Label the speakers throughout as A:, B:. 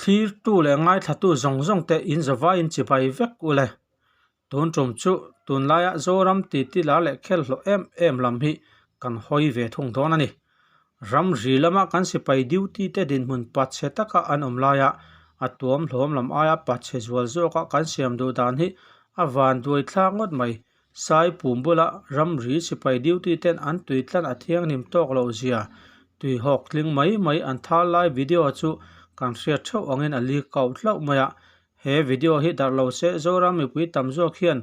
A: Thlirtu leh ngaithlatu zawng zawng te in zavaiin chibai vek u le. Tun tum chu tunlaia Zoram titi lar leh khel hlawh em em lam hi kan hawi ve thung dawn a ni. Ramri lama kan sipai duty te dinhmun pachhe taka an awm laia a tuam hlawm lam aia pachhe zual zawka kan siam duh dan hi a van duai thlak ngawt mai. Sai pum bula ramri sipai duty ten an tui tlan a thianghlim tawk loh zia tuihawk tling mai mai an thal lai video chu kan hriat theuh angin a leak out hlauh mai a. He video hi darh lo se Zoram mipui tam zawk hian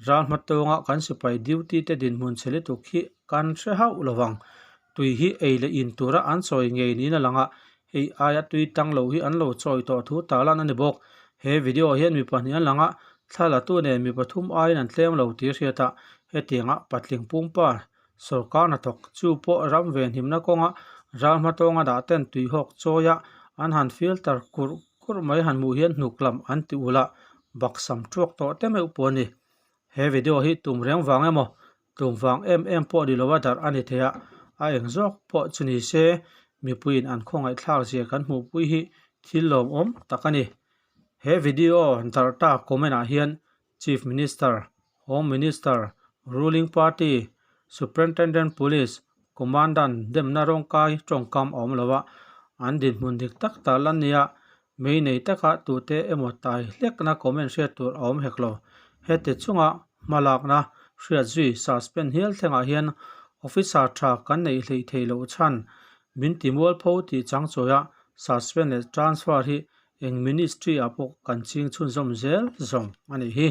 A: ral hma tawnga kan sipai duty te dinhmun chhe lutuk hi kan hre hauh lo vang. Tui hi ei leh in tura an chawi ngei niin a lang a, hei aia tui tang lo hi an lo chawi tawh thu tarlan a ni bawk. He video hian mi pahnih an lang a, thla latu nen mi pathum aiin an tlem lo tih hriat a, hetianga patling pumpa sawrkar hnathawk chu pawh ram venhimna kawnga ral hma tawnga dah ten tuihawk chawia an han filter kurh kurh mai han hmuh hian hnuk lam an ti ulh a, baksam tuak tawh te meuh pawh a ni. He video hi tum reng vang emaw Tlum vang em em pawh ni lova darh a ni thei a, a eng zawk pawh chu ni se mipuiin an khawngaihthlak zia kan hmuhpui hi thil lawmawm tak a ni. He video darh ta comment ah hian Chief Minister, Home Minister, Ruling Party, Superintendent Police, Commandant demna rawngkai tawngkam a awm lo a, an dinhmun dik tak tarlan nia mei nei taka tute emaw tai hlekna comment hriat tur a awm hek lo. Heti chunga hmalakna hriat zui suspend hial thlengah hian officer tha kan neih hleih theih loh chhan min ti mualpho tih chang chawia suspend leh transfer hi eng ministry ah pawh kan ching chhunzawm zel zawng a nih hi.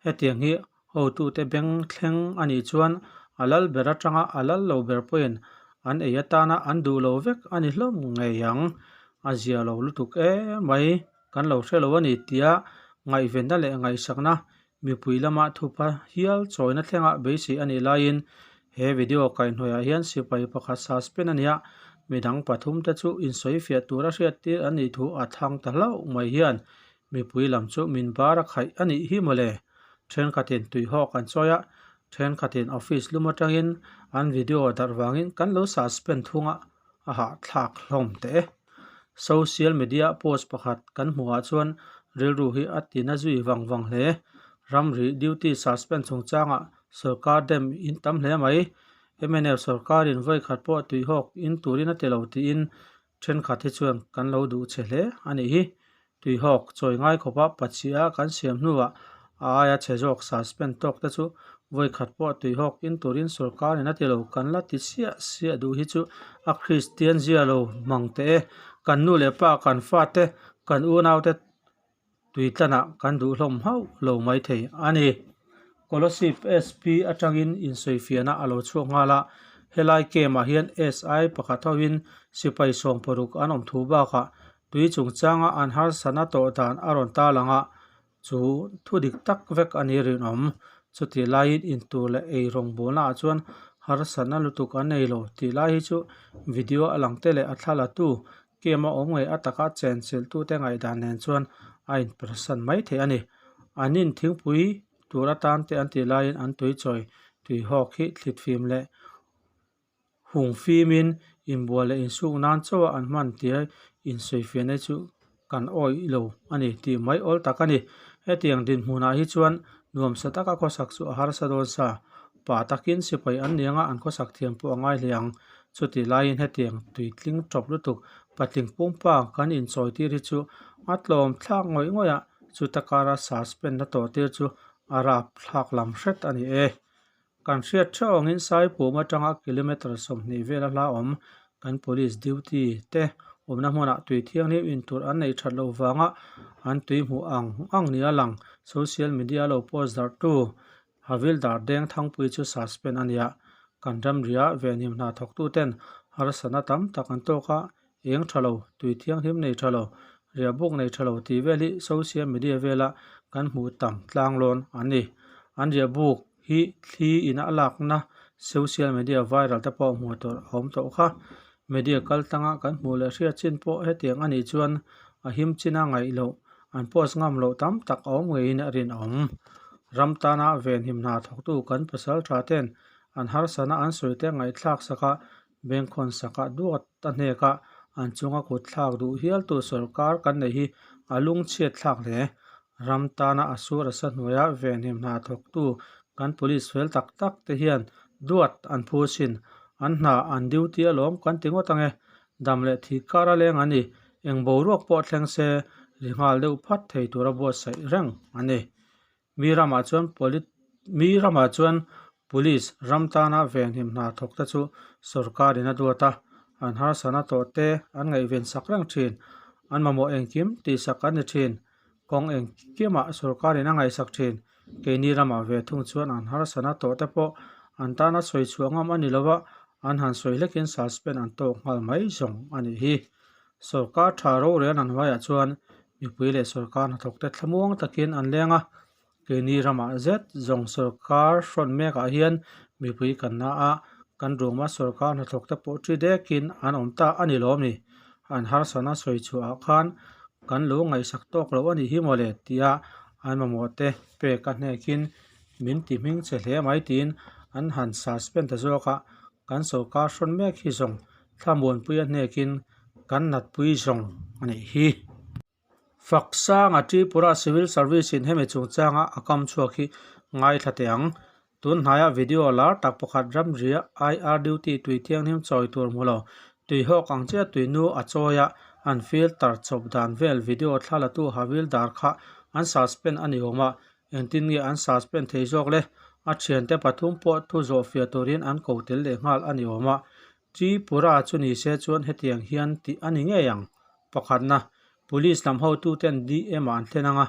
A: Hetiang hi Hotute beng thleng a nih chuan a lal ber atanga a lal lo ber pawhin an ei atana an duh lo vek a ni hlawm ngei ang. A zia lo lutuk emai kan lo hre lo a ni tia ngaihvenna leh ngaihsakna mipui lama thupa hial chawina thlenga beisei a nih laiin he video kaihhnawihah hian sipai pakhat suspend a nia, midang pathumte chu insawifiah tura hriattir an nih thu a thlang ta hlauh mai hian Mipui lam chu min bar a khaih a nih hi mawle. Thenkhatin tuihawk an chawi a, thenkhatin office lum atangin an video darh vangin kan lo suspend thung a, a hahthlak hlawm teh e. Social media post pakhat kan hmuhah chuan rilru hi a tina zui vang vang hle. Ramri duty suspend chungchangah sawrkar dem in tam hle mai. Mnf sawrkarin vawikhat pawh tuihawk in turin a ti lo tiin Thenkhat hi chuan kan lo duh che hle a nih hi. Tuihawk chawi ngai khawpa pachhia kan siam hnuah a aia chhe zawk suspend tawk te chu vawikhat pawh tuihawk in turin sawrkar in a ti lo kan la ti siah siah duh hi chu a Kristian zia lo mang teh e. Kan nu leh pa kan fate kan unaute Tuitlanah kan duh hlawm hauh lo mai thei a ni. Kolasib SP atangin insawifiahna a lo chhuak nghal a, helai camp ah hian SI pakhat hoin sipai 60 an awm thu bakah tui chungchanga an harsatna tawh dan a rawn tarlang a, chu thu dik tak vek a ni rinawm. Chutih laiin intur leh ei rawngbawlna ah chuan harsatna lutuk an nei lo tih lai hi chu video a lang te leh a thla la tu Camp a awm ngei a taka chen chilhtute ngaihdan nen chuan a inpersan mai thei a ni. An in thingpui tur atan te an tih laiin an tui chawi tuihawk hi thlit fim leh hung fimin inbual leh insuk nan chauha an hman tia insawifiahna chu kan awih lo a ni tih mai awl tak a ni. Hetiang dinhmunah hi chuan nuamsa taka khawsak chu a harsa dawn sa. Pa takin sipai an ni anga an khawsak thiam pawh a ngai hle ang. Chutih laiin hetiang tuitling tawp lutuk patling pumpa kan inchawi tir hi chu a tlawm thlak ngawih ngawih a, chuta kara suspend na tawh tir chu a rap thlak lam hret a ni e. Kan hriat theuh angin Saipum atanga kilometre 20 vela hla awm kan police duty te awmna hmunah tui thianghlim in tur an neih that loh vanga an tui hmuh ang ang nia lang social media lo post darh tu Havildar deng Thangpui chu suspend a nia. Kan ramria venhim hna thawktuten harsatna tam tak an tawk a, eng tha lo, tui thianghlim nei tha lo, riahbuk nei tha lo tih vel hi social media vela kan hmuh tam tlanglawn an ni. An riahbuk hi thli ina a lakna social media viral te pawh hmuh tur a awm tawh kha. Media kal tlanga kan hmuh leh hriat chin pawh hetiang a nih chuan a him china ngaih loh An post ngam loh tam tak a awm ngeiin a rinawm. Ram tana venhim hna thawktu kan pasal tha ten an harsatna an sawi te ngaihthlak sak a, bengkhawn sak a, duat a hnek a, an chunga kut thlak duh hialtu sorkar kan nei hi a lungchhiat thlak hle. Ram tana a sur a sa hnuaia venhim hna thawktu kan police fel tak tak te hian duat an phu sin. An hna an duty alawm kan ti ngawt ange. Dam leh thih kar a leng an ni. Eng boruak pawh thleng se ri nghal deuh phat thei tura buatsaih reng a ni. Mi ramah chuan mi ramah chuan Police ram tana venhim hna thawk te chu sorkarin a duat a, an harsana tawh te an ngaihven sak reng thin. An mamawh engkim tihsak an ni thin. Kawng engkimah sorkarin a ngaihsak thin. Keini ramah ve thung chuan an harsana tawh te pawh an tana sawi chhuah ngam a ni lo a, an han sawi hlekin suspend an tawk nghal mai zawng a nih hi. Sorkar tha rorel an hnuaiah chuan mipui leh sorkar hnathawkte thlamuang takin an leng a, keini ramah zet zawng sorkar hrawn mekah hian mipui kan na a, kan ruma sorkar hnathawkte pawh ṭi dekin an awm ta a ni lawm ni? An harsana sawi chhuahah khan kan lo ngaihsak tawk lo a nih hi mawle tia an mamawhte pek a hnekin min ti hming che hle mai tiin an han suspend ta zawk a, Kan sorkar hrawn mek hi zawng thlamuanpui a hnekin kan natpui zawng a nih hi. Faksanga Tripura Civil Service in hemi chungchanga a kam chhuak hi ngaithla teh ang. Tun hnaia video lar tak pakhat ramria IR duty tui thianghlim chawi tur hmu lo, tui hawk ang chiah tui nu a chawi a, an filter chawp dan vel video thla latu Havildar kha an suspend a ni awm a, Engtin nge an suspend thei zawk le? A thiante pathum pawh thu zawh fiah turin an ko tel leh nghal a ni awm a. Tripura chu ni se chuan hetiang hian tih a ni ngei ang. Pakhatna, Police lam hotuten DM ah an thlen ang a,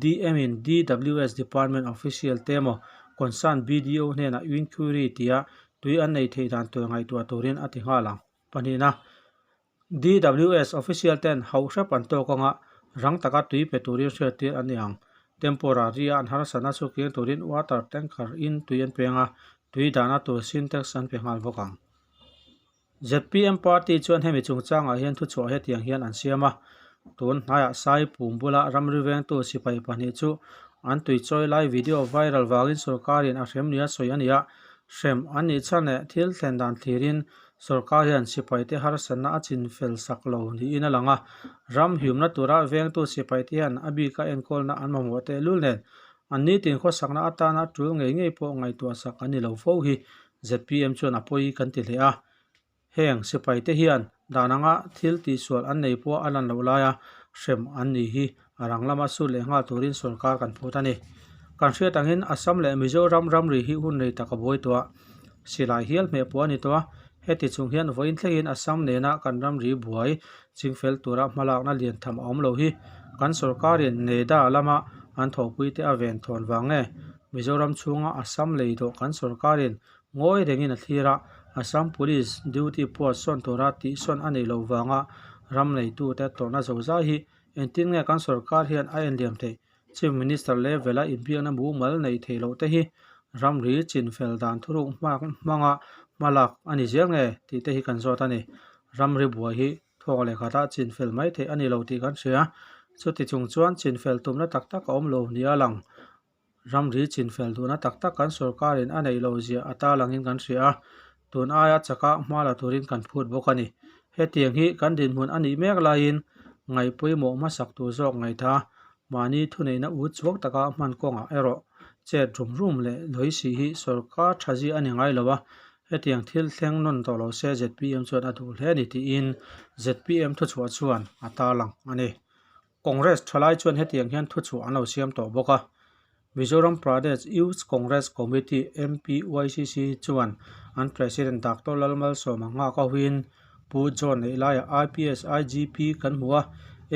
A: DM in DWS Department official te emaw concern BDO hnenah inquiry tia tui an nei theih dan tur ngaihtuah turin a ti nghal ang. Pahnihna, DWS official ten hauh hrep an tawk anga rang taka tui pe turin hriattir an ni ang. Temporary a an harsatna chu keng turin water tanker in tui an peng a, tui dahna tur sintex an pe nghal bawk ang. Zpm party chuan hemi chungchangah hian thuchhuah hetiang hian an siam a, tun hnaiah Saipum bula ramri vengtu sipai pahnih chu an tui chawi lai video viral vangin sorkarin a hrem nia sawi a ni a, hrem an nih chhan leh thil thlen dan thlirin Sorkar hian sipaite harsatna a chin fel sak lo niin a lang a, ram hiumna tura vengtu sipaite hian a bika enkawlna an mamawh tehlul nen an nitin khawsakna atana tul ngei ngei pawh ngaihtuah sak an ni lo fo hi zpm chuan a pawi kan ti hle a. Heng sipaite hian dan anga thil tihsual an nei pawh a lan loh laia hrem an ni hi a rang lama sut leh nghal turin sorkar kan phut a ni. Kan hriat angin Assam leh Mizoram ramri hi hun rei tak a buai tawh a, silai hial hmeh pawh a ni tawh a, heti chung hian vawiin thlengin Assam nena kan ramri buai chingfel tura hmalakna lian tham a awm lo hi kan sorkarin NEDA lama an thawhpuite a ven thawn vang nge Mizoram chhunga Assam lei dawh kan sorkarin ngawi rengin a thlir a, Assam Police duty post sawn tura tihsawn a neih loh vanga ram neitute tawrhna zozai hi Engtin nge kan sorkar hian a enliam theih? Chief Minister level-a inbiakna mumal neih theih loh te hi ramri chinfel dan thuruk hmanga hmalak a ni zel nge tih te hi kan zawt a ni. Ramri buai hi thawk leh khatah chinfel mai theih a ni lo tih kan hria. Chuti chung chuan chinfel tumna tak tak a awm lo nia lang. Ramri chinfel duhna tak tak kan sorkarin a neih loh ziah a tarlangin kan hria a, tun aia chaka hma la turin kan phut bawk a ni. Hetiang hi kan dinhmun a nih mek laiin ngaih pawimawh hmasak tur zawk ngaihthah a, mahni thuneihna ut chhuak taka hman kawngah erawh chet rum rum leh lawi si hi sorkar tha zia a ni ngai lo a, hetiang thil thleng nawn tawh lo se zpm chuan a duh hle a ni tiin zpm thuchhuah chuan a tarlang a ni. Congress thalai chuan hetiang hian thuchhuah an lo siam tawh bawk a. Mizoram Pradesh Youth Congress Committee, MPYCC, chuan an President Doctor Lalmalsawma nghak ahuin Pu John Neihlaia IPS IGP kan hmu a.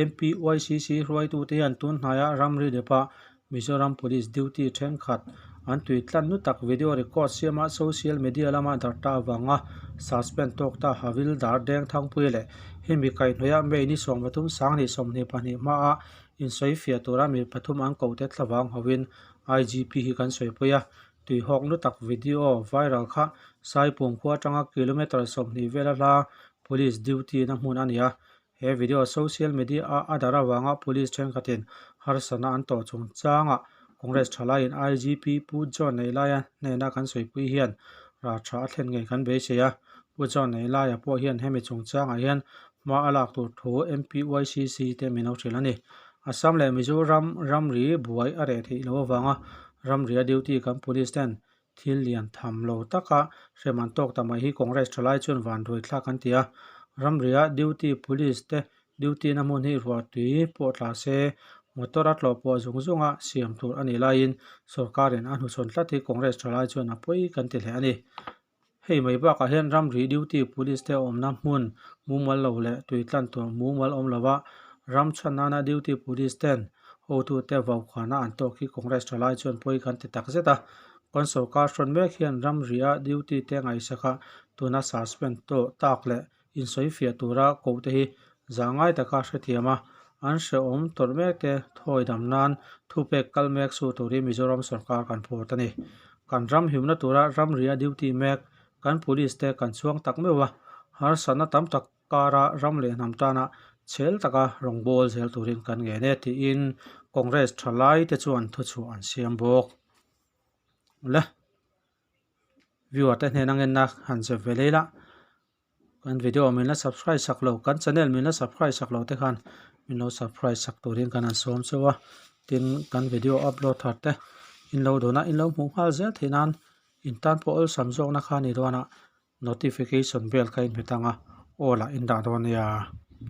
A: MPYCC hruaitute hian tun hnaia ramri depa Mizoram Police duty thenkhat an tui tlan nu tak video record siama social media lama darh ta avanga suspend tawk ta Havildar Dengthangpui leh hemi kaihhnawih May ni 13 sanghnih 22 hmaa insawi fiah tura mi pathum an koh te thlavang hovin IGP hi kan sawipui a. Tuihawk nu tak video viral kha Saipum khua atanga kilometre 20 vela hla police duty na hmun a ni a. He video social media a a darh avanga police thenkhatin harsatna an tawh chungchangah Congress thalaiin IGP Pu John Neihlaia hnena kan sawipui hian rah tha a thlen ngei kan beisei a. Pu John Neihlaia pawh hian hemi chungchangah hian hma a lak tur thu MPYCC te min lo hrilh a ni. Assam leh Mizoram ramri buai a reh theih loh avanga ramria duty kan police ten thil lian tham lo taka hrem an tawk ta mai hi Congress thalai chuan vanduai thlak an ti a. Ramria duty police te duty na hmun hi ruahtui pawh tla se motor a tlawh pawh zung zunga siam tur a nih laiin sorkarin a hnuchhawn tlat hi Congress thalai chuan a pawi kan ti hle a ni. Hei mai bakah hian ramri duty police te awmna hmun mumal lo leh tui tlan tur mumal awm lova ram chhan nana duty police ten hotute vaukhana an tawk hi Congress thalai chuan pawi kan ti tak zet a. Kan sorkar hrawn mek hian ramria duty te ngaihsaka tuna suspend tawh tak leh insawifiah tura koh te hi zahngai taka hrethiam a, an hrehawm tawrh mek te thawi dam nan thupek kal mek su turin Mizoram sorkar kan phawt a ni. Kan ram himna tura ramria duty mek kan police te kan chhuang tak meuh a, harsatna tam tak kara ram leh hnam tana chhel taka rawngbâwl zel turin kan ngen e tiin Congress thalai te chuan thuchhuah an siam bawk. Le viewer te hnena ngenna han zep ve lei la. Kan video min la subscribe sak lo kan channel min la subscribe sak lo te khan min lo subscribe sak turin kan han sawm cheu a tin kan video upload thar te in lo dawn a in lo hmuh nghal zel theih nan in tan pawh awlsam zawkna kha a ni dawn a notification bell kha in hmet ang a aw lah in dah dawn nia.